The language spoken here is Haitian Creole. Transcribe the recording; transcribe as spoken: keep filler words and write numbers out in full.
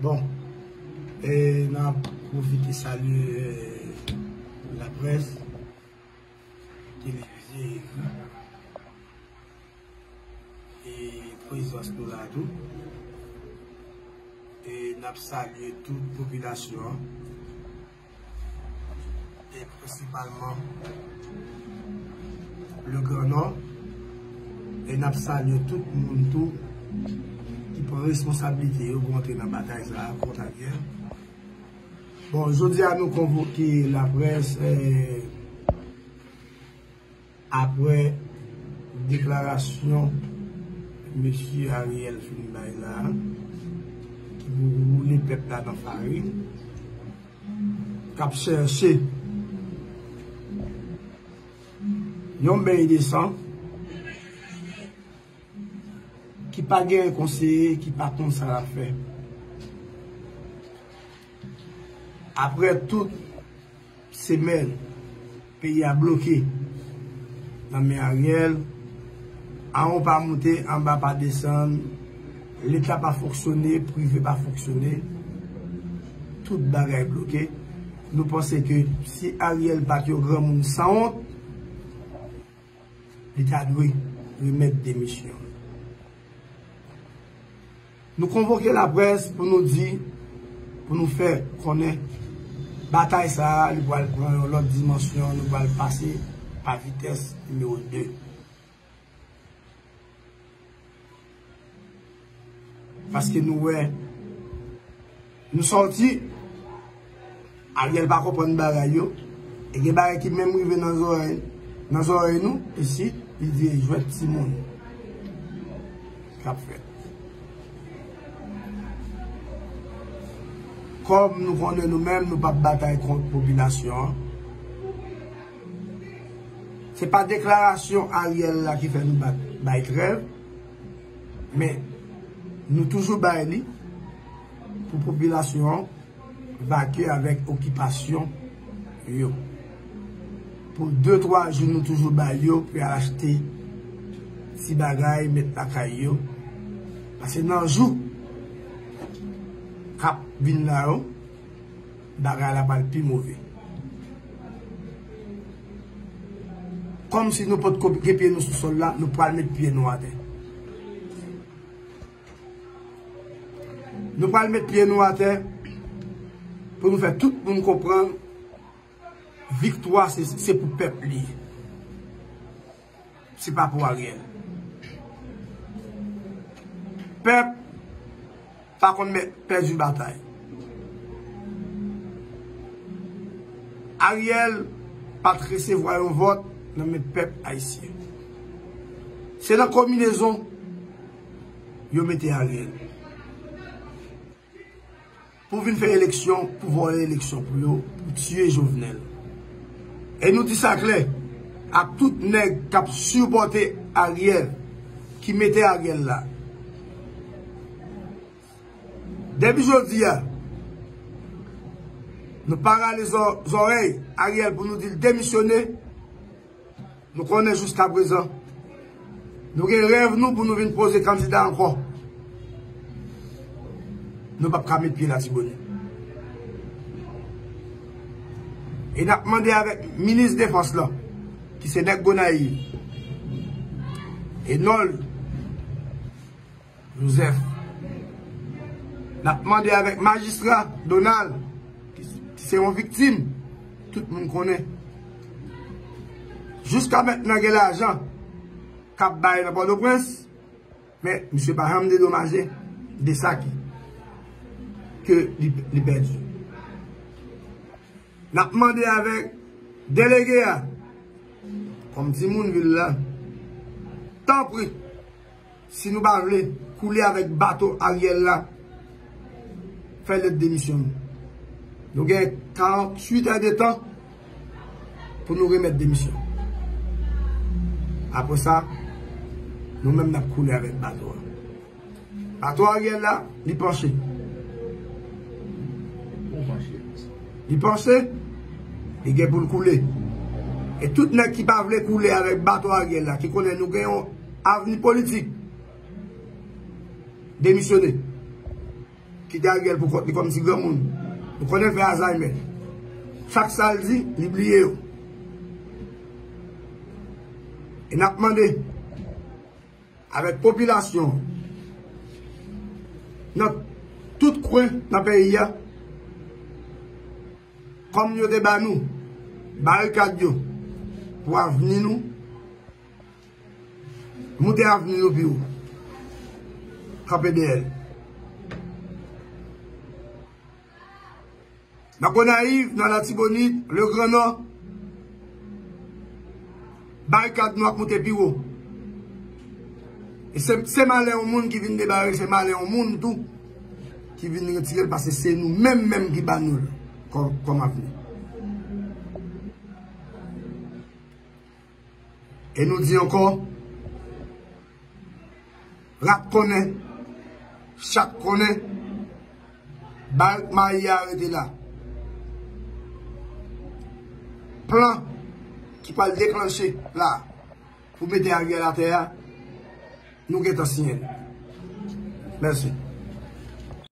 Bon, e, n ap pwofite salye, e, laprès, televize, ekri, e prezans nou la tou. E n ap salye tout popilasyon an, e prensipalman le Grand Nord. E n ap salye tout moun tou ki pran responsablite yo pou antre nan batay sa a kont Ariel. Bon, jodi a nou konvoke laprès, e, apre deklarasyon mesye Ariel fin bay la, ki pou woule pèp la nan farin, k ap chèche yon beny de san, ki pa gen konseye, ki pa konn sa l ap fè. Apre tout semèn, peyi a bloke nan men Ariel, anwo pa moute, anba pa desann, Leta pa fonksyone, prive pa fonksyone, tout bagay bloke. Nou panse ke si Ariel pa t yon granmoun sanwont, li ta dwe remèt demisyon. Nou konvoke laprès pou nou di, pou nou fè konnen batay sa a, li pral pran yon lòt dimansyon, nou pral pase pa vitès nimewo de. Paske nou wè, nou sòti, Ariel pa konprann bagay yo, e gen bagay ki menm rive nan zòrèy, nan zòrèy nou, isit, li di e jwèt timoun k ap fèt. Kòm nou konnen nou menm, nou p ap batay kont popilasyon an. Se pa deklarasyon Ariel la ki fè nou bat, bay trèv, men nou toujou bay li pou popilasyon an vake avèk okipasyon yo. Pou de, twa jou nou toujou bay yo pou y al achte ti bagay, met lakay yo. Paske nan jou k ap vin la yo, bagay la pral pi move. Kòmsi nou potko gen pye nou sou sòl la, nou pral met pye nou atè. Nou pral met pye nou atè pou nou fè tout moun konprann viktwa se, se pou pèp li ye. Se pa pou Ariel. Pèp pa konn mè-, pèdi batay. Ariel pa t resevwa yon vòt nan men pèp ayisyen. Se nan konbinezon yo mete Ariel pou vin fè eleksyon, pou vòlè eleksyon pou yo, pou tiye Jovenel. E nou di sa klè ak tout nèg k ap sipòte Ariel, ki mete Ariel la. Depi jodi a, nou pa rale zò-, zòrèy Ariel pou nou di l demisyone. Nou konnen jiskaprezan, nou gen rèv nou pou nou vin poze kandida ankò. Nou p ap ka met pye Latibonit. E n ap mande avèk minis defans lan, ki se nèg Gonayiv, Enold Joseph. N ap mande avèk majistra Donald, ki, ki se yon viktim, tout moun konnen. Jiska mentnan gen lajan k ap bay nan Pòtoprens, men misye pa janm dedomaje de sa ki, ke li, li pèdi. N ap mande avèk delege a, kòm timoun vil la, tanpri, si nou pa vle koule avèk bato Ariel la, fè lèt demisyon nou. Nou gen karanntuit è de tan pou nou remèt demisyon. Apre sa, nou menm n ap koule avèk bato a. Bato Ariel la, li panche. Li panche, li gen pou l koule. E tout nèg ki pa vle koule avèk bato Ariel la, ki konnen nou gen yon avni politik, demisyone. Kite Ariel pou kont li kòm ti granmoun. Nou konnen l fè Alzheimer. Chak sa l di, li bliye yo. E n ap mande avèk popilasyon nan tout kwen nan peyi a, kòm yo te ba nou barikad yo pou avni nou, moute avni nou pi wo. Kanpe dèyè l. Nan Gonayiv, nan Latibonit, Legrannò, barikad nou ap moute pi wo. E se, se malè yon moun ki vin debare, se malè yon moun tou ki vin retire l, paske se nou menm menm ki ba nou l kòm, kòm avni. E nou di ankò, rat konnen, chat konnen, barik mayi a rete la. Plan ki pral deklanche la pou mete Ariel atè a, nou gentan siyen l. Mèsi.